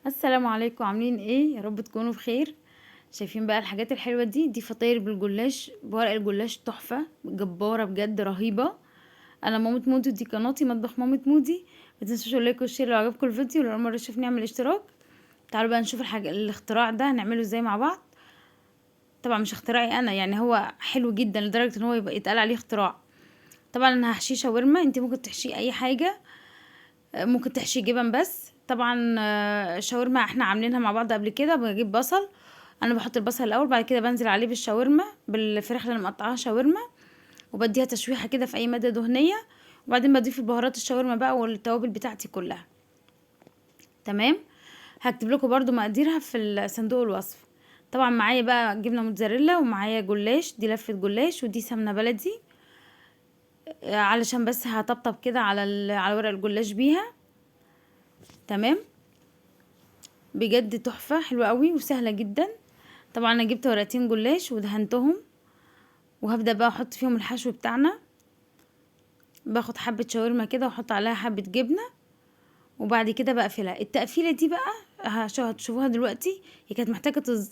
السلام عليكم، عاملين ايه؟ يا رب تكونوا بخير. شايفين بقى الحاجات الحلوة دي؟ دي فطاير بالجلاش، بورق الجلاش، تحفة جبارة بجد، رهيبة. انا مامة مودي ودي قناتي مطبخ مامة مودي. ما تنسوش ال like وال share لو عجبكم الفيديو، لو اول مرة تشوفني اعمل اشتراك. تعالوا بقى نشوف الحاجة الاختراع ده هنعمله ازاي مع بعض. طبعا مش اختراعي انا، هو حلو جدا لدرجة ان هو يبقى يتقال عليه اختراع. طبعا انا هحشيه شاورما، انت ممكن تحشيه اي حاجة، ممكن تحشيه جبن بس. طبعا، الشاورما احنا عاملينها مع بعض قبل كده. بجيب بصل، انا بحط البصل الاول، بعد كده بنزل عليه بالشاورما، بالفراخ اللي انا مقطعاها شاورما، وبديها تشويحه كده في اي مادة دهنية، وبعدين بضيف البهارات الشاورما بقى والتوابل بتاعتي كلها. تمام، هكتب لكم برضو مقاديرها في صندوق الوصف. طبعا معايا بقى جبنه موتزاريلا، ومعايا جلاش، دي لفه جلاش، ودي سمنه بلدي، علشان بس هطبطب كده على ورق الجلاش بيها. تمام، بجد تحفة، حلوة قوي وسهلة جدا. طبعا انا جبت ورقتين جلاش ودهنتهم، وهبدا بقى احط فيهم الحشو بتاعنا. باخد حبه شاورما كده واحط عليها حبه جبنه، وبعد كده بقفلها. التقفيله دي بقى هتشوفوها دلوقتي، هي كانت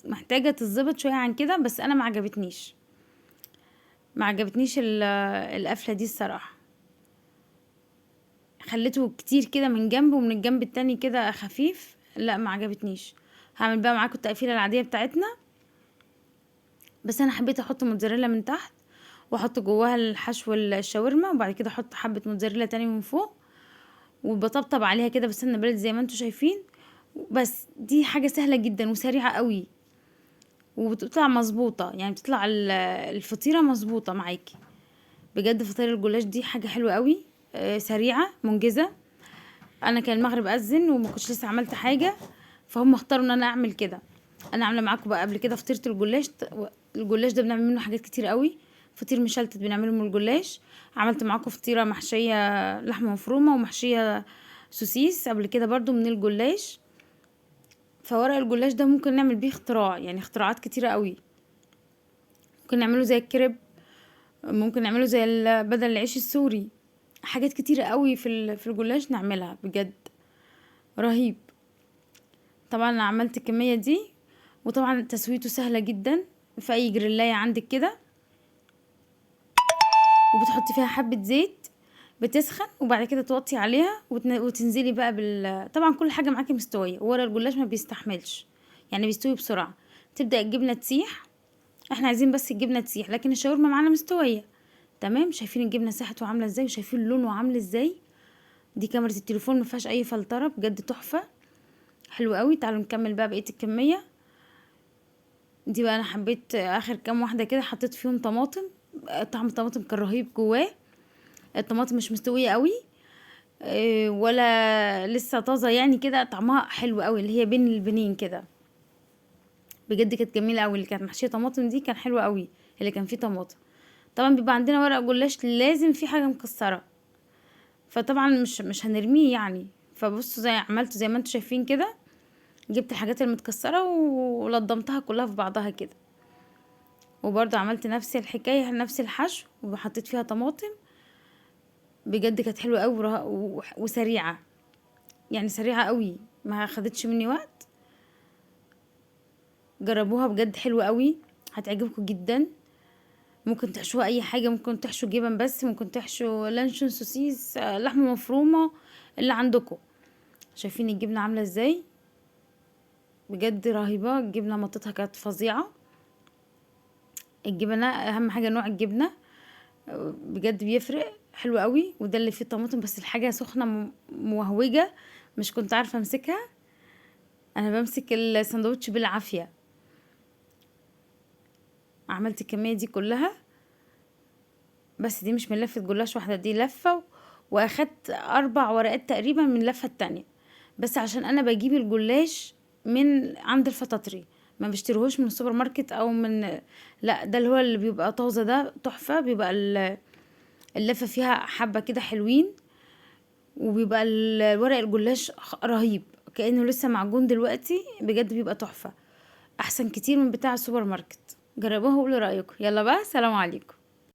محتاجه تتظبط شوية عن كده، بس انا ما عجبتنيش القفله دي الصراحة. خليته كتير كده من جنب، ومن الجنب التاني كده خفيف، لا ما عجبتنيش. هعمل بقى معاكم التقفيله العادية بتاعتنا، بس انا حبيت احط موتزاريلا من تحت، واحط جواها الحشو الشاورما، وبعد كده احط حبه موتزاريلا تاني من فوق، وبطبطب عليها كده بالسمنه بلدي زي ما انتم شايفين. بس دي حاجة سهلة جدا وسريعة قوي، وبتطلع مظبوطة، بتطلع الفطيره مظبوطة معاكي بجد. فطير الجلاش دي حاجة حلوة قوي، سريعة منجزه. انا كان المغرب اذن وما كنتش لسه عملت حاجة، فهم اختاروا ان انا اعمل كده. انا عامله معاكم بقى قبل كده فطيره الجلاش. الجلاش ده بنعمل منه حاجات كتير قوي، فطير مشلتت بنعمله من الجلاش. عملت معاكم فطيره محشيه لحمه مفرومه ومحشيه سوسيس قبل كده برضو من الجلاش. فورق الجلاش ده ممكن نعمل بيه اختراع، اختراعات كتيرة قوي. ممكن نعمله زي الكريب، ممكن نعمله زي بدل العيش السوري، حاجات كتيرة قوي في الجلاش نعملها بجد رهيب. طبعا انا عملت الكمية دي، وطبعا تسويته سهلة جدا في اي جريلاية عندك كده، وبتحطي فيها حبة زيت بتسخن، وبعد كده توطي عليها وتنزلي بقى طبعا كل حاجة معاكي مستوية. ورق الجلاش ما بيستحملش، بيستوي بسرعة. تبدأ الجبنة تسيح، احنا عايزين بس الجبنة تسيح، لكن الشاورما معانا مستوية. تمام، شايفين الجبنة ساحت وعاملة ازاي، وشايفين لونه عامل ازاي. دي كاميرا التليفون ما فيهاش اي فلترة، بجد تحفة، حلو قوي. تعالوا نكمل بقى بقية الكمية دي بقى. انا حبيت اخر كام واحدة كده حطيت فيهم طماطم، طعم الطماطم كان رهيب جواه. الطماطم مش مستوية قوي، ولا لسه طازة، كده طعمها حلو قوي، اللي هي بين البنين كده، بجد كانت جميلة قوي. اللي كانت محشية طماطم دي كان حلوة قوي، اللي كان فيه طماطم. طبعا بيبقى عندنا ورق جلاش لازم فيه حاجة مكسرة، فطبعا مش هنرميه. فبصوا زي عملته زي ما انتم شايفين كده، جبت الحاجات المتكسرة ولضمتها كلها في بعضها كده، وبرضو عملت نفس الحكاية، نفس الحشو، وحطيت فيها طماطم. بجد كانت حلوة قوي وسريعة، سريعة قوي، ما خدتش مني وقت. جربوها بجد حلوة قوي، هتعجبكم جدا. ممكن تحشوها اي حاجة، ممكن تحشوا جبن بس، ممكن تحشوا لانشون، سوسيس، لحمة مفرومة، اللي عندكم. شايفين الجبنة عاملة ازاي؟ بجد رهيبة، الجبنة مطتها كانت فظيعة. الجبنة اهم حاجة نوع الجبنة، بجد بيفرق، حلو قوي. وده اللي فيه الطماطم، بس الحاجة سخنة موهوجة، مش كنت عارفة امسكها، انا بمسك السندوتش بالعافية. عملت الكمية دي كلها، بس دي مش من لفة جلاش واحدة، دي لفة واخدت 4 ورقات تقريبا من اللفة التانية، بس عشان انا بجيب الجلاش من عند الفطاطري، ما بشتريهوش من السوبر ماركت او من، لا ده اللي هو اللي بيبقى طازة ده تحفة، بيبقى اللفة فيها حبة كده حلوين، وبيبقى الورق الجلاش رهيب، كأنه لسه معجون دلوقتي، بجد بيبقى تحفة، احسن كتير من بتاع السوبر ماركت. جربوه وقولوا رأيكم. يلا بقى، سلام عليكم.